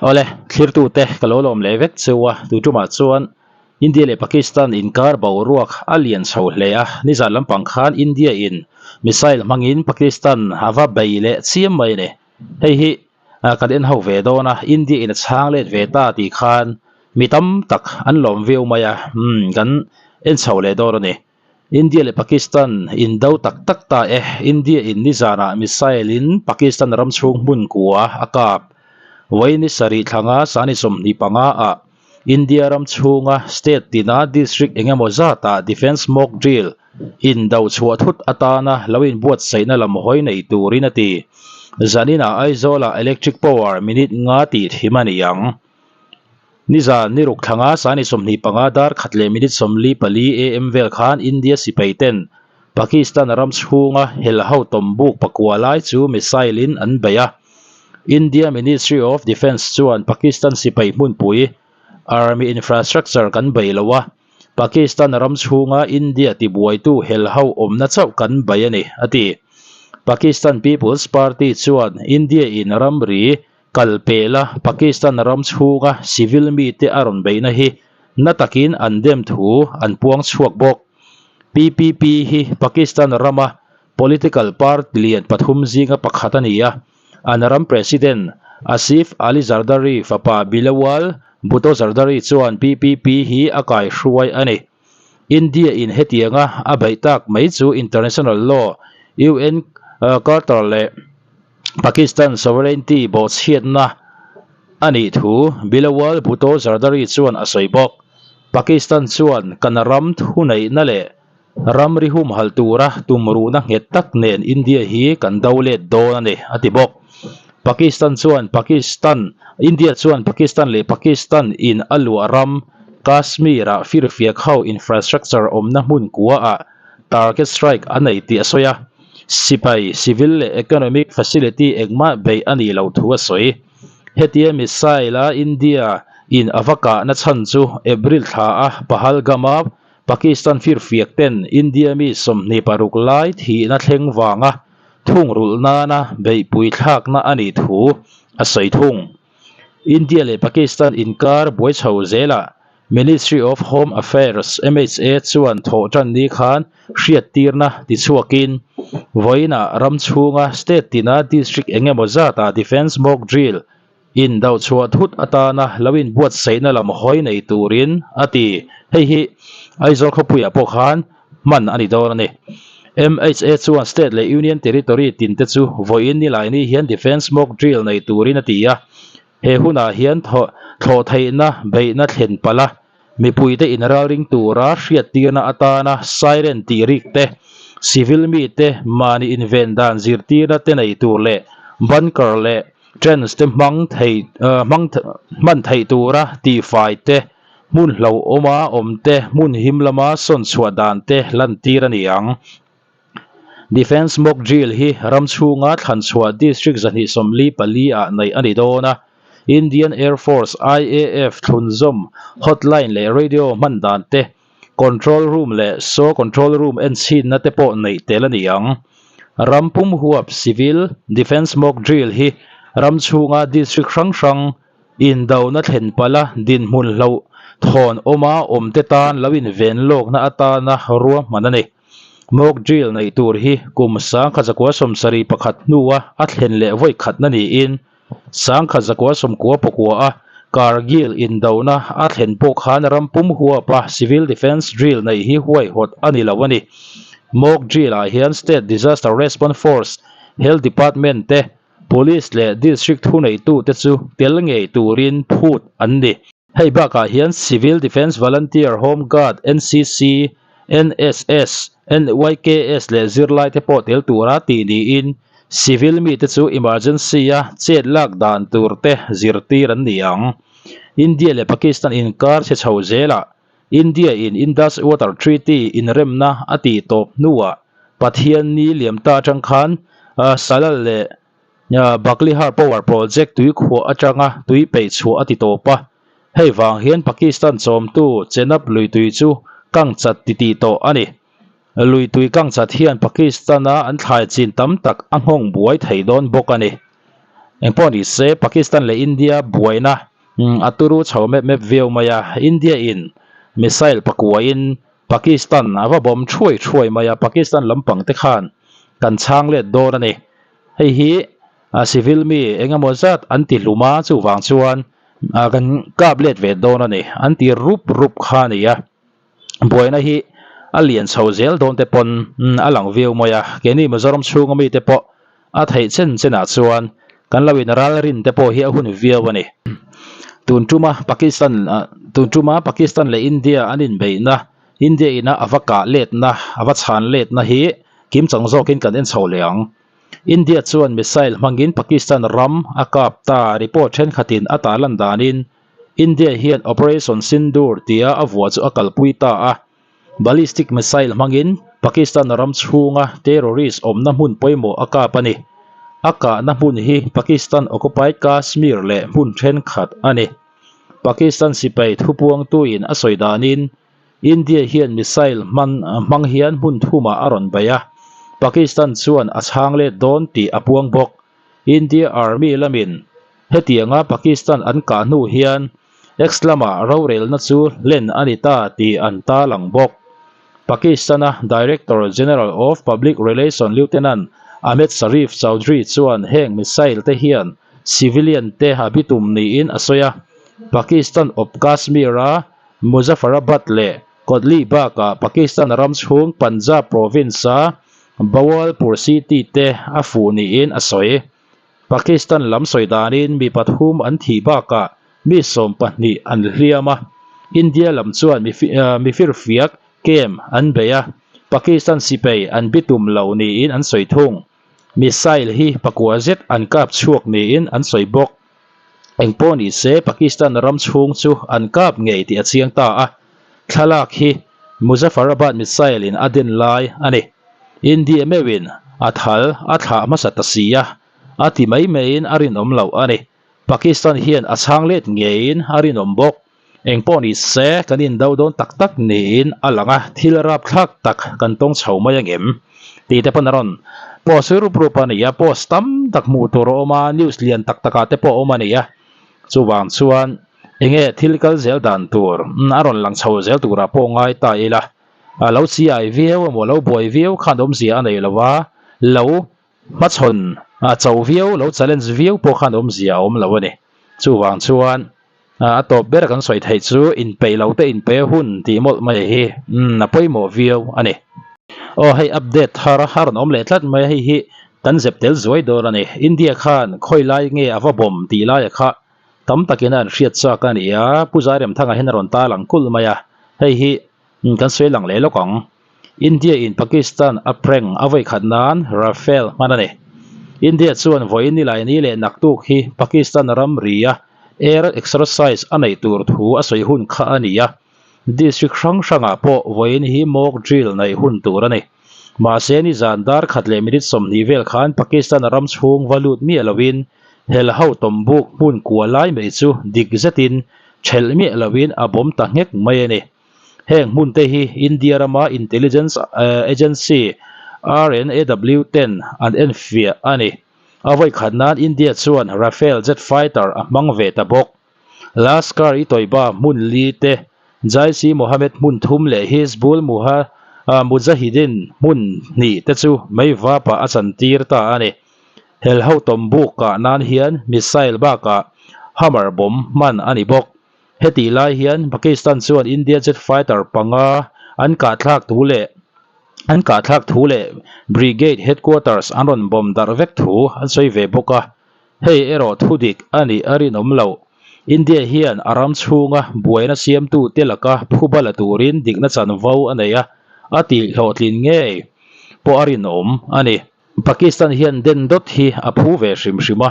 Awle, thlirtute ka lo lawm leh vek cheu a, tui tumah chuan India leh Pakistan inkar boruak a lian chho hle a, nizan lampang khan India in missile hmangin Pakistan a va bei leh chiam mai a ni. Hei hi kan en ho ve dawn a, India in a chhang let ve ta tih khan mi tam tak an lawm viau mai a, umm kan en chho leh dawn a ni. India leh Pakistan indo tak tak ta e, India in nizanah missile in Pakistan ram chhung hmun kua a kap. Vawiin ni sarih thlanga sani 25 ah India ram chhunga state tina district engemaw zatah defence mock drill indo chhuah thut atana lo inbuatsaihna lam hawi nei turin a ti. Zaninah Aizawlah electric power minute nga tih thim a ni ang. Nizan ni ruk thlanga sani 25 dar khat leh minute 44 am vel khan India sipai ten Pakistan ram chhunga hel ho tawmbuk pakua lai chu missile in an bei a. India Ministry of Defence chuan Pakistan sipai hmunpui Army infrastructure kan bei lo a, Pakistan ram chhunga India tibuaitu hel ho awmna chauh kan bei a ni, a ti. Pakistan People's Party chuan India in ramri Kal pela Pakistan ram chhunga civil mite a rawn beihna hi na takin an dem thu an puang chhuak bawk. PPP hi Pakistan rama political party lian pathum zinga pakhat a ni a, an ram President Asif Ali Zardari fapa Bilawal Bhutto Zardari chuan PPP hi a kaihruai a ni. India in hetianga a beih tak mai chu international law, UN Charter leh Pakistan sovereignty bawhchhiatna a nih thu Bilawal Bhutto Zardari chuan a sawi bawk. Pakistan chuan kan ram thuneihna leh ramri humhalh tura tumruhna nghet tak nen India hi kan do let dawn a ni, a ti bawk. Pakistan chuan Pakistan India chuan Pakistan leh Pakistan in a luah ram Kashmir-ah firfiak ho infrastructure awmna hmun kuaah target strike a nei tih a sawi a. Sipai, civil leh economic facility engmah beih a nih loh thu a sawi. Hetia missile a India in a va kahna chhan chu April thla a Pahalgam-a Pakistan firfiak ten India mi 26 lai thihna thleng vanga thungrulh nana beihpui thlakna a nih thu a sawi thung. India leh Pakistan inkar buai chho zelah Ministry of Home Affairs, MHA, chuan thawh tan ni khan hriattirna tichhuakin vawiinah ram chhunga state tina district eng emaw zatah Defence Mock Drill indoh chhuah thut atana lo inbuatsaihna lam hawi nei turin a ti. Hei hi Aizawl khawpuiah pawh khan hman a ni dawn a ni. MHA chuan state leh union territory tinte chu vawiin nilaini hian Defence Mock Drill nei turin a ti a. He hunah hian thlawh theihna beihna thlen palh a, mipuite inralring tura hriattirna atana siren tih rik te, civil mite mahni inven dan zirtirna te nei tur leh bunker leh trench te hmang thei hmang hman theih tura tihfai te, hmun hlauhawma awm te, hmun him lama sawn chhuah dan te lantir a ni ang. Defence Mock Drill hi ram chhunga thlan chhuah District 244 ah neih a ni dawn a, Indian Air Force, IAF, thlunzawm hotline leh radio hman dan te, control room leh saw control room enchhinna te pawh neih tel a ni ang. Ram pum huap Civil Defence Mock Drill hi ram chhunga district hrang hrang indona thlen palh a dinhmun hloh thawn awma awmte tan lo inven lawkna atana ruahman a ni. Mock drill neih tur hi kum 1971 hnua a thlen leh vawi khatna niin 1994 a Kargil indona a thlen pawh khan ram pum huapa civil defence drill neih hi huaihawt a ni lo a ni. Mock drill ah hian State Disaster Response Force, Health Department te, Police leh District thuneitute chu tel ngei turin phut an ni. Hei bakah hian Civil Defence Volunteer, Home Guard, NCC, NSS, NYKS leh zirlaite pawh tel tura tih niin civil mite chu emergency-a chet lak dan tur te zirtir an ni ang. India leh Pakistan inkar chhe chho zelah India-in Indus Water Treaty inremna a tih tawp hnuah Pathian ni liam ta atang khan Salal leh Baglihar Power Project tui khuah atanga tui peih chhuah a ti tawp a, hei vang hian Pakistan chawmtu Chenab lui tui chu kang chat ti tih tawh a ni. Lui tui kang chat hian Pakistan-a an thlai chin tam tak a nghawng buai thei dawn bawk a ni. Engpawh ni se Pakistan leh India buaina a turu chho mep mep viau mai a, India in missile pakua in Pakistan a va bawm thuai thuai mai a, Pakistan lampang te khan kan chhang let dawn a ni. Hei hi civil mi eng emaw zat an ti hlum a, chuvang chuan kan kap let ve dawn a ni an ti rup rup kha a ni a. Buaina hi a lian chho zel dawn te pawn a lang viau mai a, keini Mizoram chhunga mite pawh a theih chen chenah chuan kan lo in ral rin te pawh hi a hun viau a ni. Tun tuma Pakistan tun tuma Pakistan leh India an inbeihna, India ina a va kah letna, a va chhan letna hi kim chang zawkin kan en chho leh ang. India chuan missile hmangin Pakistan ram a kap ta report thenkhatin a tarlan danin India hian Operation Sindoor tia a vuah chu a kalpui ta a. Ballistic missile hmangin Pakistan ram chhunga terrorist awmna hmun pawimawh a kap a ni. A kahna hmun hi Pakistan occupied Kashmir leh hmun thenkhat a ni. Pakistan sipai thupuangtuin a sawi danin India hian missile hman hmang hian hmun thumah a rawn bei a, Pakistan chuan a chhang let dawn tih a puang bawk. India Army lamin hetianga Pakistan an kah hnu hian X lama rorelna chu hlen a ni ta tih an tarlang bawk. Pakistan-a Director General of Public Relation Lieutenant Ahmed Sharif Chaudhry chuan heng missile te hian civilian te a bitum niin a sawi a. Pakistan awp Kashmir-a Muzaffarabad leh Kotli bakah Pakistan ram chhung Punjab province-a Bahawalpur city te a fuh niin a sawi. Pakistan lam sawi danin mi pathum an thih bakah mi 20 an hliam a, India lam chuan mi firfiak camp an bei a, Pakistan sipai an bitum lo niin an sawi thung. Missile hi pakua zet an kap chhuak niin an sawi bawk. Engpawh ni se Pakistan ram chhung chu an kap ngei tih a chiang ta a, thlalak hi Muzaffarabad missile in a den lai a ni. India meuhin a thal a thlah hmasa ta si a, a ti mai maiin a rinawm loh a ni. Pakistan hian a chhang let ngeiin a rinawm bawk. Engpawh ni se kan indo dawn tak tak niin a lang a, thil rapthlak tak kan tawng chho mai angem tih te pawn a rawn post rup rup a ni a, post tam tak hmuh tur a awm a, news lian tak takah te pawh a awm a ni a. Chuvang chuan enge thil kal zel dan tur a rawn lang chho zel turah pawh ngai ta ila. A lo chiai viau emaw lo buai viau khan awmzia a nei lo a, lo hmachhawn a cho viau, lo challenge viau pawh khan awmzia a awm lo a ni. Chuvang chuan a tawp ber kan sawi theih chu inpeih lo te inpe hun tih mawlh mai hi a pawimawh viau a ni. Aw hei update thar a rawn awm leh tlat mai a, hei hi kan zep tel zuai dawn a ni. India khan khawi lai nge a va bawm tih laia kha Tam takin a an hriat chak a ni a, Pu Zairemthanga hian a rawn ta lang kulh mai a, hei hi kan sawi lang leh lawk ang. India in Pakistan a prank a vawi khat nan Rafale hman a ni. India chuan vawiin nilai ni leh naktuk hi Pakistan ramri a air exercise a neih tur thu a sawi hun kha a ni a, district hrang hrangah pawh vawiin hi mock drill neih hun tur a ni. Mahse nizan dar khat leh minute 20 vel khan Pakistan ram chhung va lut miah loin Hel ho tawmbuk hmun kua lai mai chu dik zetin thelh miah loin a bawm ta nghek mai a ni. Heng hmun te hi India rama intelligence agency RNAW ten an enfiah a ni. A vawikhat nan India chuan Rafale jet fighter a hmang ve ta bawk. Lashkar-e-Toiba hmun li te, Jaish-e-Mohammed hmun thum leh Hizbul Mujahideen hmun hnih te chu meivapah a chantir ta a ni. Hel ho tawmbuk kah nan hian missile bakah Hammer bomb hman a ni bawk. Hetih lai hian Pakistan chuan India jet fighter panga an kahthlak thu leh an kahthlak thu leh Brigade headquarters an rawn bomb darh vek thu an sawi ve bawk a. Hei erawh thudik a nih a rinawm loh. India hian a ram chhunga buaina siamtute laka phuba la turin dikna chanvo a nei a, a tihhlawhtlin ngei pawh a rinawm a ni. Pakistan hian den dawt hi a phu ve hrim hrim a,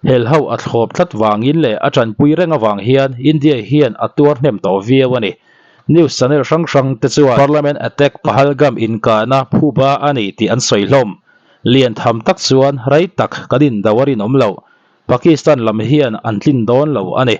hel ho a thlawp tlat vangin leh a tanpui reng avang hian India hian a tuar hnem tawh viau a ni. News channel hrang hrang te chuan Parliament attack Pahalgam inkahna phuba a ni tih an sawi hlawm. Lian tham tak chuan rei tak kan indo a rinawm loh. Pakistan lam hian an tlin dawn lo a ni.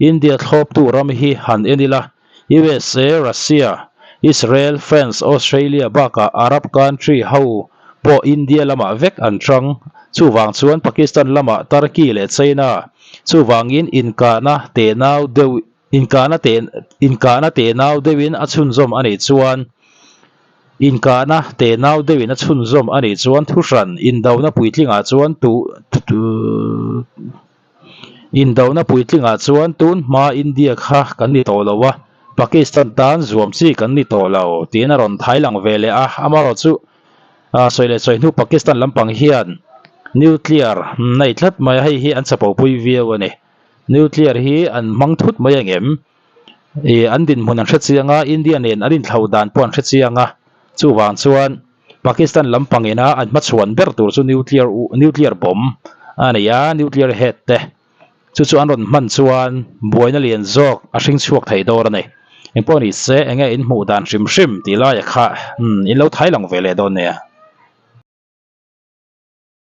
India thlawptu ram hi han en ila, USA, Russia, Israel, France, Australia bakah Arab country ho pawh India lamah vek an ṭang. Chuvang chuan Pakistan lamah Turkey leh China chuvangin inkahna tenau deuh inkahna te inkahna tenau deuhin a chhunzawm a nih chuan inkahna tenau deuhin a chhunzawm a nih chuan thuhran indona puitlingah chuan tu Indona puitlingah chuan tun hma India kha kan ni tawh lo a, Pakistan tan zuam chi kan ni tawh lo tiin a rawn thai lang ve leh a. Amaherawh chu sawi leh sawi hnu Pakistan lampang hian nuclear nei tlat mai a, hei hi an chapo pui viau a ni. Nuclear hi an hmang thut mai angem? Ih an dinhmun an hre chiang a, India nen an inthlo dan pawh an hre chiang a, chuvang chuan Pakistan lampang ina an hmachhuan ber tur chu nuclear nuclear bomb a ni a, nuclear head te chu chu an rawn hman chuan buaina lian zawk a hring chhuak thei dawn a ni. Engpawh ni se enge in hmuh dan hrim hrim tih laia kha in lo thai lang ve leh dawn nia.